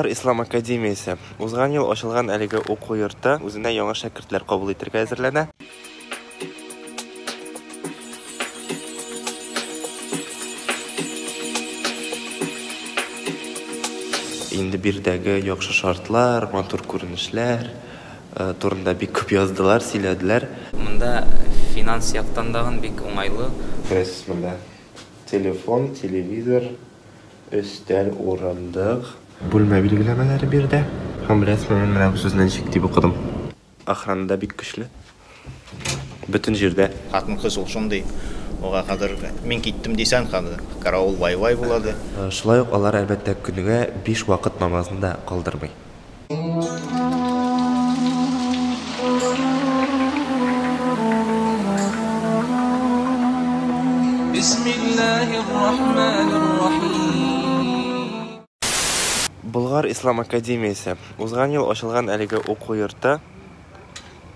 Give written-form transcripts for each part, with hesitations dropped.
Болгар ислам академиясе. Узган ел ачылган әлеге уку йорты үзенә яңа шәкертләр кабул итәргә әзерләнә. Инде биредәге яхшы шартлар, матур күренешләр турында бик күп яздылар, сөйләделәр. Монда финанс яктан дагын бик уңайлы. Күрәсез, монда телефон, телевизор, өстәл, урындык. Бүлмә билгеләмәләре биредә. Һәм беләсезме, мин менә бу сүзне ничек дип укыдым? Охрана да бик көчле. Бөтен җирдә. Хатын-кыз ул шундый, ога хәзер мин киттем дисәң, хәзер караул вай-вай булады. Шулай ук алар, әлбәттә, көнегә биш вакыт намазны да калдырмый. Болгар ислам академиясе. Узган ел ачылган әлеге уку йорты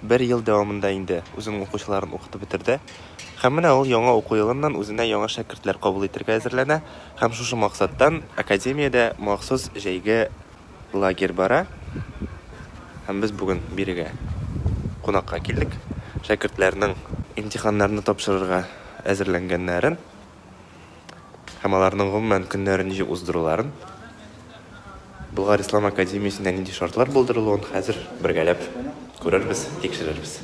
бер ел дәвамында инде үзенең укучыларын укытып бетерде. Һәм менә ул яңа уку елыннан үзенә яңа шәкертләр кабул итәргә әзерләнә. Һәм шушы максаттан академиядә махсус җәйге лагерь бара. Һәм без бүген бирегә кунакка килдек. Шәкертләрнең имтиханнарны тапшырырга әзерләнгәннәрен һәм аларның гомумән көннәрен ничек уздыруларын, Болгар ислам академиясендә нинди шартлар булдырылуын хәзер бергәләп күрербез, тикшерербез.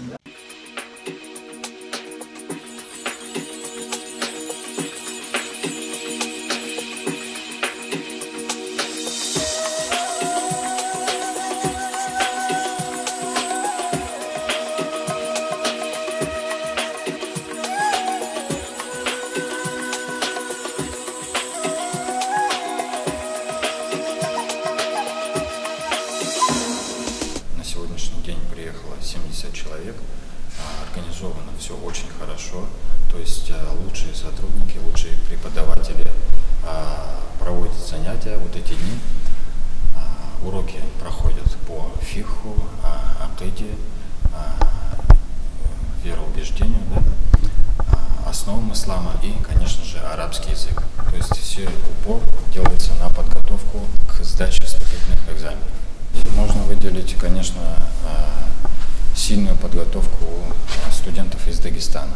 На сегодняшний день приехало 70 человек. Организовано все очень хорошо. То есть лучшие сотрудники, лучшие преподаватели проводят занятия вот эти дни. Уроки проходят по фикху, акиде, вероубеждению, да, основам ислама и, конечно же, арабский язык. То есть все упор делается на подготовку к сдаче вступительных экзаменов. И можно выделить, конечно, сильную подготовку студентов из Дагестана.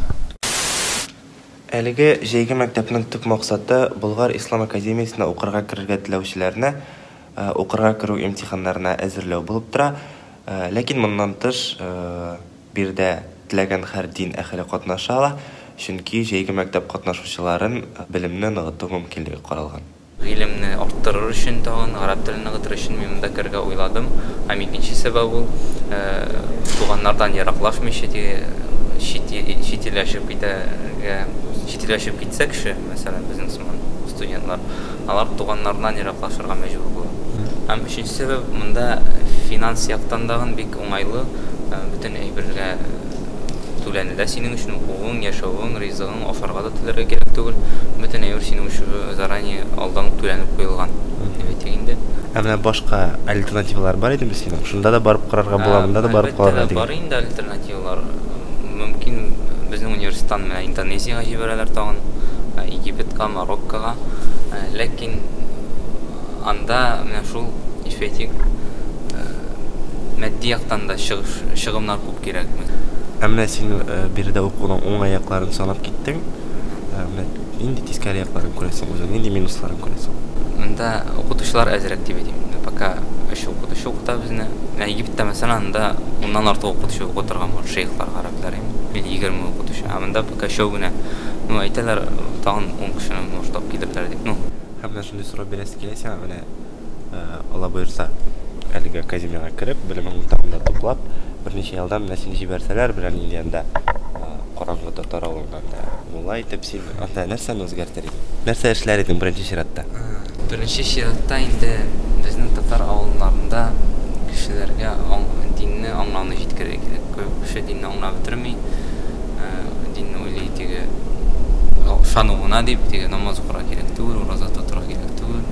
Әлеге җәйге мәктәпнең төп максаты Болгар ислам академиясенә укырга керергә теләүчеләрне укырга керү имтиханнарына әзерләү булып тора. Ләкин моннан тыш биредә теләгән һәр дин әһеле катнаша ала, чөнки җәйге мәктәп катнашучыларын белемне ныгыту мөмкинлеге каралган. Гыйлемне арттырыр өчен тагын, гарәп телен ныгытыр өчен мин монда керергә уйладым. Һәм икенче сәбәп ул, туганнардан ераклашмыйча теге чит чит илгә чыгып китәргә, чит илгә чыгып китсә кеше, мәсәлән, безнең сыман студентлар, алар туганнарыннан ераклашырга мәҗбүр була. Һәм өченче сәбәп, монда финанс яктан дагын бик уңайлы, бөтен әйбергә түләнелә синең өчен, укуың, яшәвең, ризыгың, ашарга да түләргә кирәк түгел. Бөтен әйбер синең өчен заранее алдан ук түләнеп куелган, дип әйтик инде. Ә менә башка альтернативалар бар идеме синең? Шунда да барып карарга була, монда да барып карарга Әлбәттә дә дигән. бар инде альтернативалар. Мөмкин, безнең университеттан менә Индонезиягә җибәрәләр тагын, Египетка, Мароккога. Ләкин анда менә шул, ничек әйтик, матди яктан да чыгыш, чыгымнар күп кирәк. Ә менә син биредә укуның уңай якларын санап киттең. Менә нинди тискәре якларын күрәсең үзең, нинди минусларын күрәсең? Монда укытучылар әзрәк дип әйтим. Пока өч укытучы укыта безне. Менә Египетта, мәсәлән, анда уннан артык укытучы укытырга может, шейхлар, гарәпләр, или 20 укытучы. Ә монда пока өчәү генә. Ну, әйтәләр, тагын 10 кешене может алып килерләр дип. Ну, Һәм менә шундый сорау бирәсе килә сиңа, менә Алла боерса, әлеге академиягә кереп, белемеңне тагын да туплап, берничә елдан менә сине җибәрсәләр, берәр нинди анда караңгы татар авылына анда мулла итеп, син анда нәрсәне үзгәртер идең? Нәрсә эшләр идең беренче чиратта? Беренче чиратта инде безнең татар авылларында кешеләргә динне аңлауны җиткерергә кирәк. Күп кеше динне аңлап бетерми. Динне уйлый теге ышану гына дип, теге намаз укырга кирәк түгел, ураза тотырга кирәк түгел,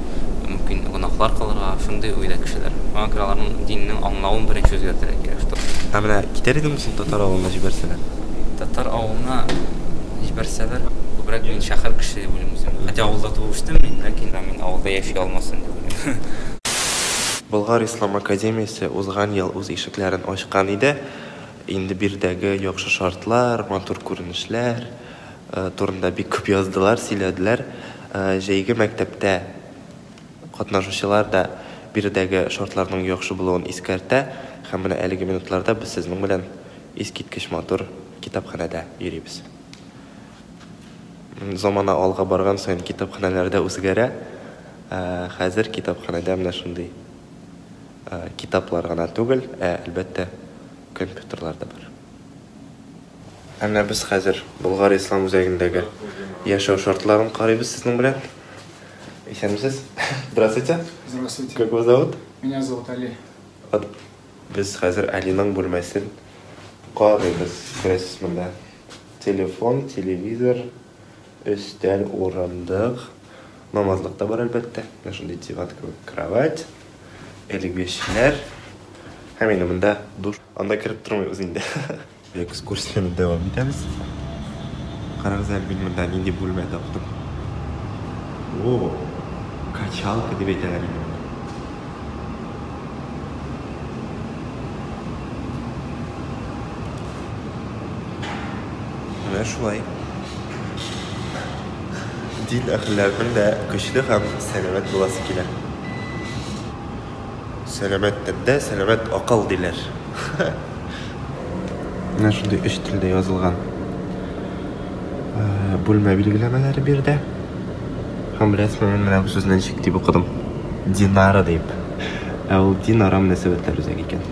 мөмкин гөнаһлар кылырга, шундый уйда кешеләр. Шуңа күрә аларның диннең аңлавын беренче үзгәртергә кирәк, что. Ә менә китәр идеңме син татар авылына җибәрсәләр? Татар авылына җибәрсәләр, күбрәк мин шәһәр кеше дип уйлыйм үземне. Хотя авылда туып үстем мин, ләкин мин авылда яши алмасын дип уйлыйм. Болгар ислам академиясе узган ел үз ишекләрен ачкан иде. Инде биредәге яхшы шартлар, матур күренешләр турында бик күп яздылар, сөйләделәр. Җәйге мәктәптә катнашучылар да биредәге шартларның яхшы булуын искәртә. Һәм менә әлеге минутларда без сезнең белән искиткеч матур китапханәдә йөрибез. Замана алга барган саен китапханәләр дә үзгәрә. Хәзер китапханәдә менә шундый китаплар гына түгел, ә әлбәттә компьютерлар да бар. Ә менә без хәзер Болгар ислам үзәгендәге яшәү шартларын карыйбыз сезнең белән. Исәнмесез. Здравствуйте. Здравствуйте. Как вас зовут? Меня зовут Али. Вот без хәзер Алиның бүлмәсен карыйбыз. Күрәсез монда телефон, телевизор, өстәл, урындык, намазлык та бар әлбәттә. Менә шундый диван кебек кровать, элгечләр. Һәм инде монда душ. Анда кереп тормыйбыз инде. Экскурсияне дәвам итәбез. Карагыз әле, мин монда нинди бүлмә таптым. О, качалка дип әйтәләр инде моны. Менә шулай. Дин әһелләренең дә көчле һәм сәламәт буласы килә. Сәламәт тәндә сәламәт акыл диләр. Менә шундый өч телдә язылган бүлмә билгеләмәләре биредә. Һәм беләсезме, мин менә бу сүзне ничек дип укыдым? Динара дип. Ә ул динара мөнәсәбәтләр үзәге икән.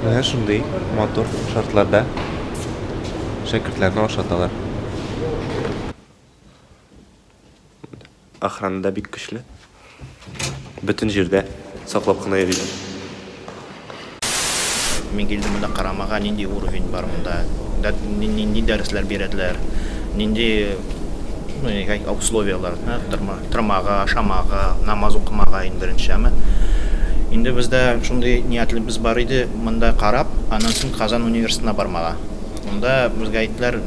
Менә шундый матур шартларда шәкертләрне ашаталар. Охрана да бик көчле. Бөтен җирдә саклап кына йөриләр. Мин килдем монда карамага, нинди уровень бар монда, нинди дәресләр бирәделәр, нинди ну, условияләр, тормага, ашамага, намаз укымага иң беренче, әмма инде бездә шундый ниятлебез бар иде, монда карап, аннан соң Казан университетына бармага. Монда безгә әйттеләр,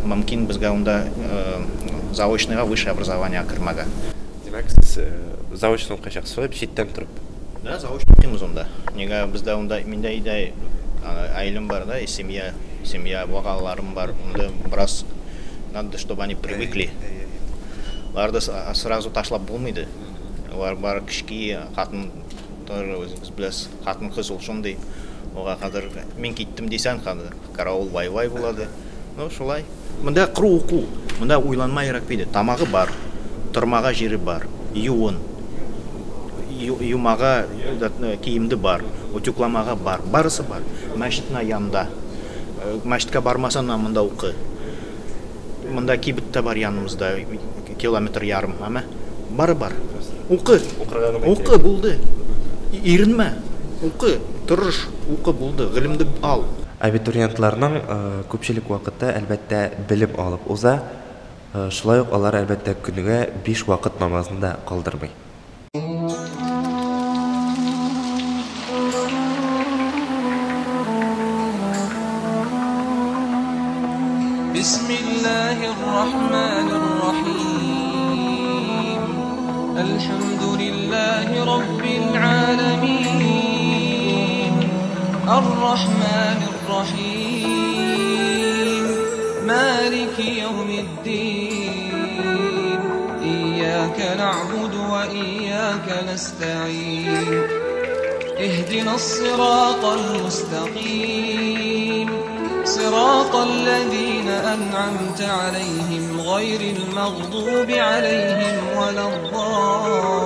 мөмкин безгә унда заочныйга высшее образование кермәгә. Димәк, сез заочно укыячаксыз, шулай читтән торып? Да, заочно укыйбыз унда. Нигә бездә унда миндә өйдә аиләм бар да, и семья, семья, балаларым бар. Унда бераз надо, чтобы они привыкли. Аларны сразу ташлап булмый. Алар бар кечки хатын тоже үзегез беләсез, хатын кыз ул шундый. Ога хәзер мин киттем дисәң, хәзер караул вай-вай булады. Ну, шулай. Монда коры уку, монда уйланма кирәк бит. Тамагы бар, тормага җире бар, юын, юмага киемде бар, утюгламага бар, барысы бар. Мәчетнә янда. Мәчеткә бармасаң, монда укы. Монда кибет тә бар яныбызда, километр ярым, әмма бары бар. Укы. Укы булды. Иренмә. Укы, тырыш, укы булды. Гыйлемне ал. Абитуриентларның күпчелек вакыты әлбәттә белем алып уза. Шулай ук алар әлбәттә көненә 5 вакыт намазны да калдырмый. بسم الله الرحمن الرحيم الحمد لله رب العالمين الرحمن الرحيم مالك يوم الدين إياك نعبد وإياك نستعين اهدنا الصراط المستقيم صراط الذين أنعمت عليهم غير المغضوب عليهم ولا الضالين.